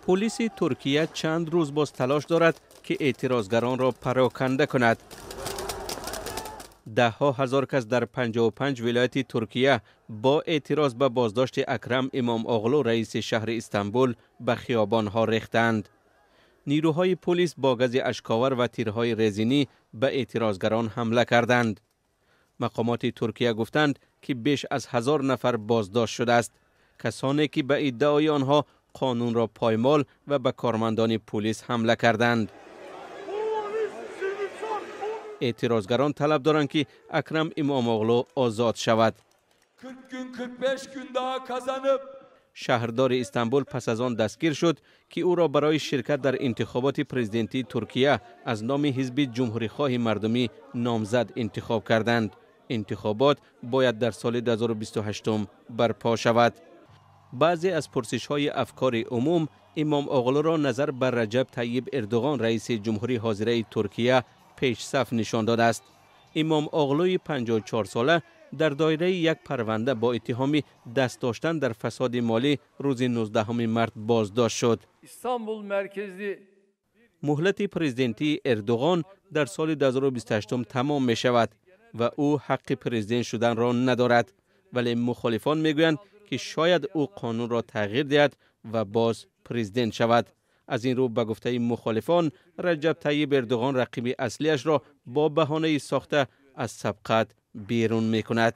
Полиси Туркия чанд рӯз боз талош дорад, ки эътирозгаронро пароканда кунад. Даҳҳо ҳазор кас дар 55 вилояти Туркия бо эътироз ба боздошти Акрам Имомоғлу, раиси шаҳри Истанбул, ба хиёбонҳо рехтаанд. Нирӯҳои полис бо гази ашковар ва тирҳои резинӣ ба эътирозгарон ҳамла карданд. Мақомоти Туркия гуфтанд, ки беш аз 1000 нафар боздошт шудааст, касоне ки ба иддаои онҳо қонунро поймол ва ба кормандони полис ҳамла карданд. Эътирозгарон талаб доранд, ки Акрам Имомоғлу озод шавад. 40 gün, 45 gün daha kazanıp Шаҳрдори Истанбул пас аз он дастгир шуд, ки ӯро барои ширкат дар интихоботи президентии Туркия аз номи Ҳизби Ҷумҳурихоҳи Мардумӣ номзад интихоб карданд. Интихобот бояд дар соли 2028 барпо шавад. Баъзе аз пурсишҳои афкори умум Имомоғлуро назар ба Раҷаб Тайиб Эрдуғон, раиси ҷумҳурии ҳозираи Туркия, пешсаф нишон додааст. Имомоғлуи 54сола дар доираи як парванда бо иттиҳоми даст доштан дар фасоди молӣ рӯзи 19 март боздошт шуд. İstanbul merkezli Муҳлати президентии Эрдуғон дар соли 2028 тамом мешавад ва ӯ ҳаққи президент шуданро надорад, вале мухолифон мегӯянд, ки шояд ӯ қонунро тағйир диҳад ва боз президент шавад. Аз ин рӯ, ба гуфтаи мухолифон, Раҷаб Тайиб Эрдуғон рақиби аслиашро бо баҳонаи сохта аз сабқат берун мекунад.